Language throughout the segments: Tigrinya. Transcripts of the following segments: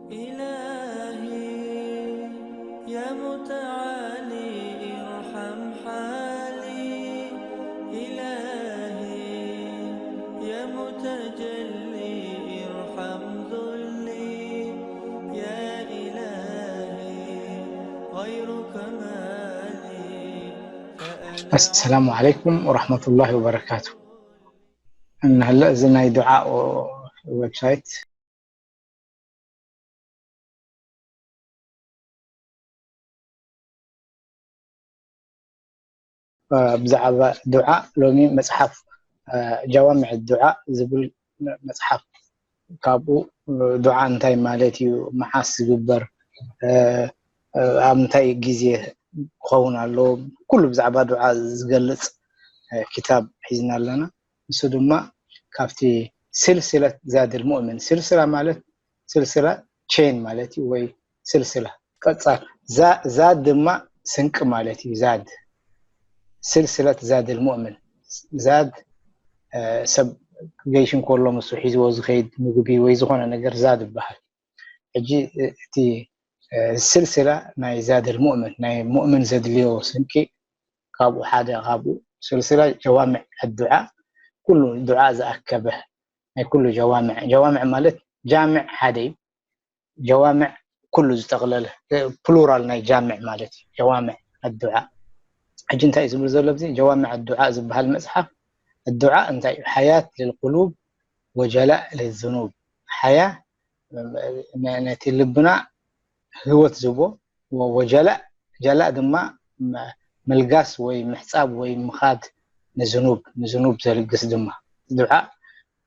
إلهي يا متعالي ارحم حالي، إلهي يا متجلي ارحم ذلي، يا إلهي غيرك ما لي، فأنا السلام عليكم ورحمة الله وبركاته. እንሀለ እዚ ናይ ዱዓ ዌብሳይት ብዛዕባ ዱዓ ሎሚ መፅሓፍ ጀዋምዕ ዱዓ ዝብል መፅሓፍ ካብኡ ዱዓ እንታይ ማለት እዩ፣ መዓስ ዝግበር፣ ኣብ እንታይ ግዜ ክኸውን ኣለዎ፣ ኩሉ ብዛዕባ ዱዓ ዝገልፅ ክታብ ሒዝና ኣለና። ንሱ ድማ ካብቲ ስልስለት ዛድል ሙእምን፣ ስልስላ ማለት ስልስላ ቼን ማለት እዩ፣ ወይ ስልስላ ቀጻል። ዛድ ድማ ስንቂ ማለት እዩ። ዛድ ስልስለት ዛድል ሙእምን፣ ዛድ ሰብ ገይሽ እንከሎ ምስ ሒዝዎ ዝኸይድ ምግቢ ወይ ዝኾነ ነገር ዛድ ይበሃል። ሕጂ እቲ ስልስላ ናይ ዛድል ሙእምን፣ ናይ ሙእምን ዘድልዮ ስንቂ ካብኡ ሓደ፣ ካብኡ ስልስላ ጀዋምዕ ኣዱዓ፣ ኩሉ ዱዓ ዝኣከበ ናይ ኩሉ ጀዋምዕ። ጀዋምዕ ማለት ጃምዕ ሓደ እዩ። ጀዋምዕ ኩሉ ዝጠቕለለ ፕሉራል ናይ ጃምዕ ማለት እዩ። ጀዋምዕ ኣዱዓ። ሕጂ እንታይ እዩ ዝብል ዘሎ? እዚ ጀዋምዕ ኣዱዓ ዝበሃል መፅሓፍ ኣዱዓ እንታይ እዩ? ሓያት ልልቁሉብ ወጀላእ ልዝኑብ። ሓያ ነቲ ልብና ህይወት ዝቦ፣ ወጀላእ፣ ጀላእ ድማ ምልጋስ ወይ ምሕፃብ ወይ ምኻድ ንዝኑብ፣ ንዝኑብ ዘልግስ ድማ። ዱዓ፣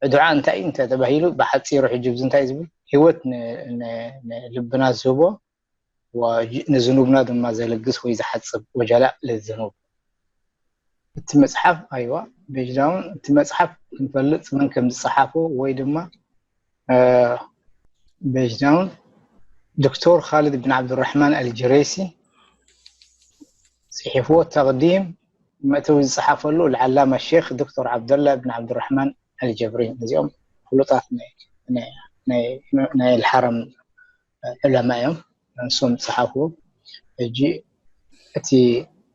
ዱዓ እንታይ እዩ እንተ ተባሂሉ ብሓፂሩ ሕጂ ብዚ እንታይ እዩ ዝብል? ህይወት ንልብና ዝህቦ፣ ንዝኑብና ድማ ዘልግስ ወይ ዝሓፅብ። ወጀላእ ልዝኑብ። እቲ መፅሓፍ ኣይዋ ቤጅዳውን እቲ መፅሓፍ ክንፈልጥ መን ከም ዝፀሓፎ ወይ ድማ ቤጅዳውን ዶክተር ካልድ ብን ዓብዱራሕማን ኣልጅሬሲ ፅሒፍዎ። ተቕዲም መእተዊ ዝፀሓፈሉ ልዓላማ ሼክ ዶክተር ዓብደላ ብን ዓብዱራሕማን ኣልጀብሪን፣ እዚኦም ፍሉጣት ናይ ኣልሓረም ዑለማ እዮም። ንሶም ዝፀሓፍዎ። ሕጂ እቲ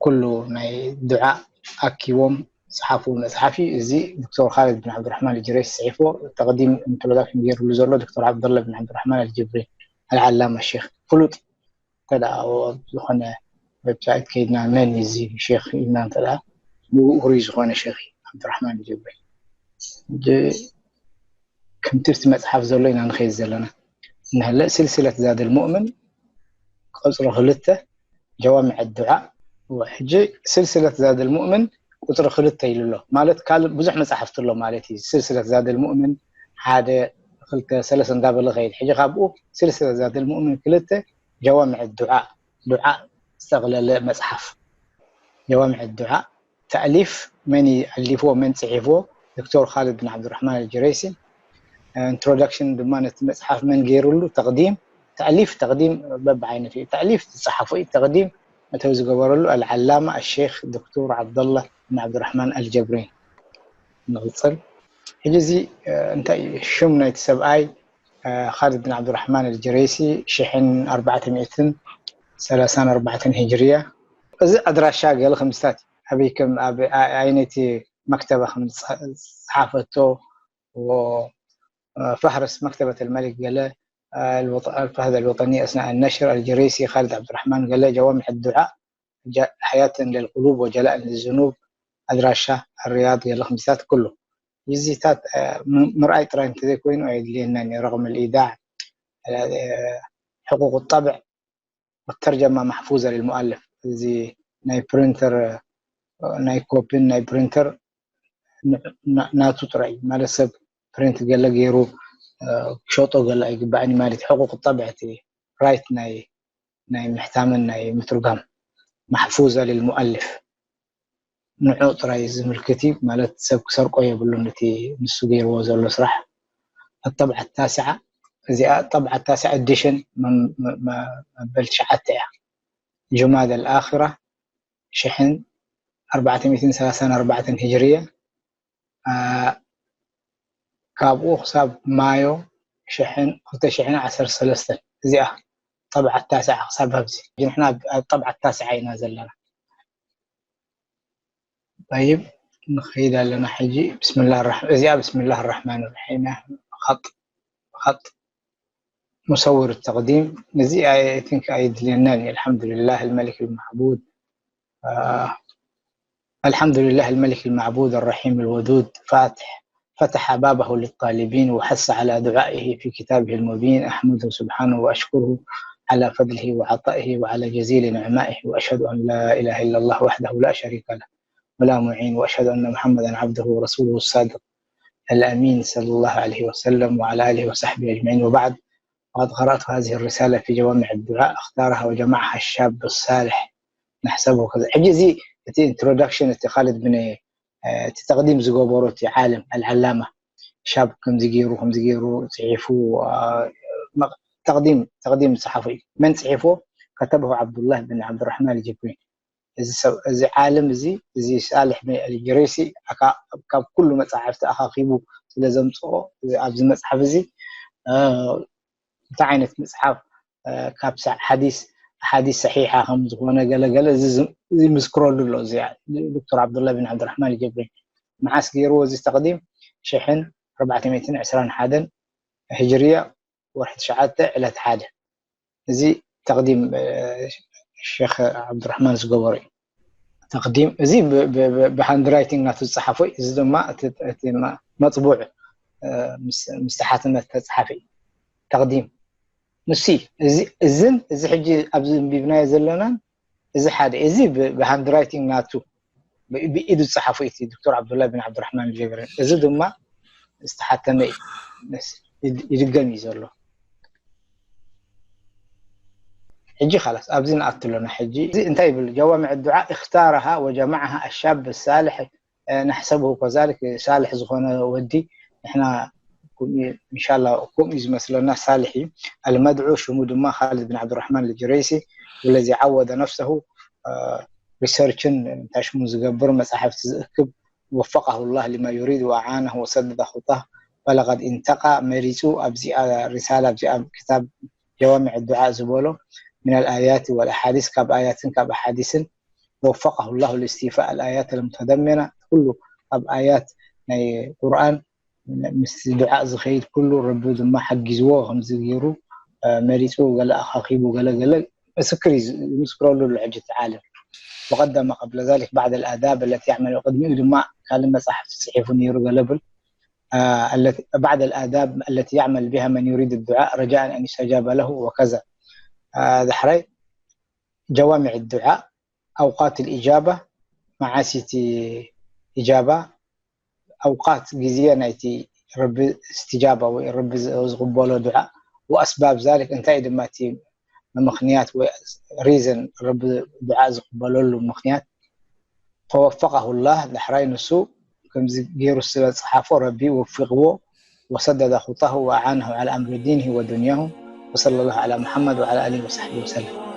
ኩሉ ናይ ዱዓ ኣኪቦም ዝፀሓፍዎ መፅሓፍ እዩ። እዚ ዶክተር ካልድ ብን ዓብዱራሕማን ኣልጅሬሲ ዝፅሒፍዎ፣ ተቕዲም ኢንትሮዳክሽን ገይሩሉ ዘሎ ዶክተር ዓብደላ ብን ዓብዱራሕማን ኣልጅብሪን ኣልዓላማ ሼክ፣ ፍሉጥ። እንተ ደኣ ኣብ ዝኾነ ዌብሳይት ከይድና መን እዩ እዚ ሼክ ኢልና እንተ ደኣ ብኡ ውሩይ ዝኾነ ሼክ እዩ ዓብዱራሕማን ኣልጀብሪን። ከምቲ ኣብቲ መፅሓፍ ዘሎ ኢና ንኸይድ ዘለና። እንሀለ ስልስለት ዛድል ሙእምን ቁፅሪ ክልተ ጀዋምዕ ዱዓ። ሕጂ ስልስለት ዛድል ሙእምን ቁፅሪ ክልተ ኢሉ ኣሎ ማለት ካልእ ብዙሕ መፅሓፍቲ ኣሎ ማለት እዩ። ስልስለት ዛድል ሙእምን ሓደ ክልተ ሰለስተ እንዳበለ ኸይድ። ሕጂ ካብኡ ስልስለት ዛድል ሙእምን ክልተ ጀዋምዕ ዱዓ፣ ዱዓ ዝጠቕለለ መፅሓፍ ጀዋምዕ ዱዓ። ተእሊፍ መን ኣሊፍዎ መን ፅሒፍዎ? ዶክተር ካልድ ብን ዓብዱራሕማን ኣልጅሬሲ። ኢንትሮዳክሽን ድማ ነቲ መፅሓፍ መን ገይሩሉ? ተቕዲም። ተእሊፍ ተቕዲም በብዓይነቱ እዩ። ተእሊፍ ዝፀሓፎ እዩ። ተቕዲም መእተዊ ዝገበረሉ ኣልዓላማ ኣሼክ ዶክተር ዓብደላ ብን ዓብዱራሕማን ኣልጀብሪን። ንቕፅል። ሕጂ እዚ እንታይ እዩ ሽም ናይቲ ሰብኣይ? ካልድ ብን ዓብዱራሕማን ኣልጀሬሲ ሽሕን ኣርባዕተ ሚእትን ሰላሳን ኣርባዕተን ሂጅርያ። እዚ ኣድራሻ ገለ ከምስታት ኣበይ ከም ኣብ ኣይነቲ መክተባ ከም ዝፀሓፈቶ፣ ፈህረስ መክተበት ኣልመሊክ ገለ፣ ፈህደ ኣልወጠኒ ኣስናእ ነሽር ኣልጀሬሲ ካልድ ዓብዱራሕማን ገለ ጀዋምዕ ዱዓ ሓያትን ለልቁሉብ ወጀላእን ልዝኑብ ኣድራሻ ኣርያድ ገለ ከምስታት ኩሉ ይዚታት ምርኣይ ጥራይ እንተዘይኮይኑ ኣየድልየናን እዩ። ረቕም ልኢዳዕ፣ ሕቁቅ ጠብዕ ወተርጀማ ማሕፉዘ ልልሙኣልፍ። እዚ ናይ ፕሪንተር ናይ ኮፒን ናይ ፕሪንተር ናቱ ጥራይ ማለት ሰብ ፕሪንት ገለ ገይሩ ክሸጦ ገለ ኣይግባእን ማለት ሕቁቅ ጠብዕ እቲ ራይት ናይ ናይ ምሕታምን ናይ ምትርጓም ማሕፉዘ ልልሙኣልፍ ንዑ ጥራይ ዝምልክት እዩ ማለት ሰብ ክሰርቆ የብሉን። እቲ ንሱ ገይርዎ ዘሎ ስራሕ ኣጠብዓ ታስዓ እዚኣ ጠብዓ ታስዓ ኤዲሽን መበል ትሽዓተ እያ። ጁማደ ኣልኣኽራ ሽሕን ኣርባዕተ ሚእትን ሰላሳን ኣርባዕተን ሂጅርያ። ካብኡ ክሳብ ማዮ ሽሕን ክልተ ሽሕን ዓሰርተ ሰለስተን። እዚኣ ጠብዓት ታስዓ ክሳብ ኣብዚ። ንሕና ኣብ ጠብዓት ታስዓ ኢና ዘለና። طيب፣ ንኸይድ ኣለና ሕጂ። ብስምላህ ራሕማን፣ እዚኣ ብስምላህ ራሕማን ራሒም እያ። ኸጥ ኸጥ ሙሰውር ተቕዲም፣ እዚ ኣይ ቲንክ ኣይድልየናን እዩ። الحمد لله الملك المعبود، الحمد لله الملك المعبود الرحيم الودود، فاتح فتح بابه للطالبين وحث على دعائه في كتابه المبين. أحمده سبحانه وأشكره على فضله وعطائه وعلى جزيل نعمائه، وأشهد أن لا إله إلا الله وحده لا شريك له ولا معين، وأشهد أن محمدا عبده ورسوله الصادق الأمين صلى الله عليه وسلم وعلى آله وصحبه أجمعين، وبعد، فقد قرأت هذه الرسالة في جوامع الدعاء اختارها وجمعها الشاب الصالح نحسبه كذا. ሕጂ እዚ እቲ ኢንትሮዳክሽን እቲ ካልድ ብን እቲ ተቕዲም ዝገበሮ እቲ ዓለም ኣልዓላማ ሻብ ከምዚ ገይሩ ከምዚ ገይሩ ፅሒፉ ተቕዲም ተቕዲም ዝፅሓፎ እዩ። መን ፅሒፎ? ከተበሁ ዓብዱላህ ብን ዓብዱራሕማን ጅብሪን። እዚ ሰብ እዚ ዓለም እዚ እዚ ሳልሕ ብን ኣልጅሬሲ ካብ ኩሉ መፅሓፍቲ ኣኻኺቡ ስለ ዘምፅኦ ኣብዚ መፅሓፍ እዚ እንታይ ዓይነት መፅሓፍ ካብ ሓዲስ ሓዲስ ሰሒሓ ከም ዝኾነ ገለገለ እዚ ዝምስክረሉ ኣሎ። እዚ ዶክተር ዓብዱላ ብን ዓብዱራሕማን ጀብሪን መዓስ ገይርዎ እዚ ተቕዲም? ሽሕን ኣርባዕተ ሚእትን ዕስራን ሓደን ህጅርያ ወርሒ ትሽዓተ ዕለት ሓደ። እዚ ተቕዲም ሸኽ ዓብዱራሕማን ዝገበሩ እዩ። ተቕዲም እዚ ብሃንድራይቲንግ ናቱ ዝፀሓፎ እዩ። እዚ ድማ መፅቡዕ ምስ ተሓተመ ዝተፅሓፈ እዩ። ተቕዲም ንሱ እዝን እዚ ሕጂ ኣብዚ እንቢብናዮ ዘለናን እዚ ሓደ እዚ ብሃንድራይቲንግ ናቱ ብኢዱ ዝፀሓፎ እዩ ዶክተር ዓብዱላ ብን ዓብዱራሕማን ጀብሪን። እዚ ድማ ዝተሓተመ እዩ፣ ይድገም እዩ ዘሎ። ሕጂ ኻላስ ኣብዚ ንኣቱ ኣለና። ሕጂ እዚ እንታይ ይብል? ጀዋሚዕ ዱዓ እኽታረሃ ወጀማዓሃ ኣሻብ ሳልሕ ናሕሰብሁ ከዛልክ ሳልሕ ዝኾነ ወዲ ንሕና ኢንሻላ ከምኡ እዩ ዝመስለና። ሳልሕ እዩ። ኣልመድዑ ሽሙ ድማ ካልድ ብን ዓብዱራሕማን ልጅረይሲ ወለዚ ዓወደ ነፍሰሁ ሪሰርችን እንታይ ሽሙ ዝገብር መፃሕፍቲ ዝእክብ ወፈቀሁ ላህ ሊማ ዩሪድ ወኣዓነሁ ወሰደደ ኹጣህ ፈለቀድ ኢንተቃ መሪፁ ኣብዚኣ ሪሳላ ኣብዚኣ ክታብ ጀዋሚዕ ዱዓ ዝበሎ ምን ኣልኣያት ወልኣሓዲስ ካብ ኣያትን ካብ ኣሓዲስን ወፈቀሁ ላሁ ሊስቲፋእ ኣልኣያት ልሙተደመና ኩሉ ኣብ ኣያት ናይ ቁርኣን ምስ ዱዓ ዝኸይድ ኩሉ ረቢ ድማ ሓጊዝዎ ከምዚ ገይሩ መሪፁ ገለ ኣኻኺቡ ገለ ገለ ምስክር እዩ ዝምስክረሉ ኣሎ። ሕጂ እቲ ዓለም ወቀደመ ቀብለ ዛሊክ ባዕድ ኣልኣዳብ ኣለቲ ያዕመል ቅድሚኡ ድማ ካልእ መፅሓፍቲ ፅሒፉ ነይሩ ገለ ብል بعد الآداب التي يعمل بها من يريد الدعاء رجاء أن يستجاب له وكذا. ዳሕራይ ጀዋሚዕ ዱዓ ኣውቃት ልኢጃባ መዓሲቲ ኢጃባ ኣውቃት ግዜ ናይቲ ረቢ እስትጃባ ወይ ረቢ ዝቕበሎ ዱዓ ወኣስባብ ዛሊክ እንታይ ድማ እቲ ምኽንያት ወይ ሪዘን ረቢ ዱዓ ዝቕበለሉ ምኽንያት ፈወፈቀሁ ላህ ዳሕራይ ንሱ ከምዚ ገይሩ ስለ ዝፀሓፎ ረቢ ወፊቕዎ ወሰደደ ኹጣሁ ወኣዓነሁ ዓላ ኣምሪ ዲንሂ ወዱንያሁ ወሰለ ላሁ ዓላ ሙሓመድ ወዓላ ኣሊሂ ወሳሕቢሂ ወሰለም።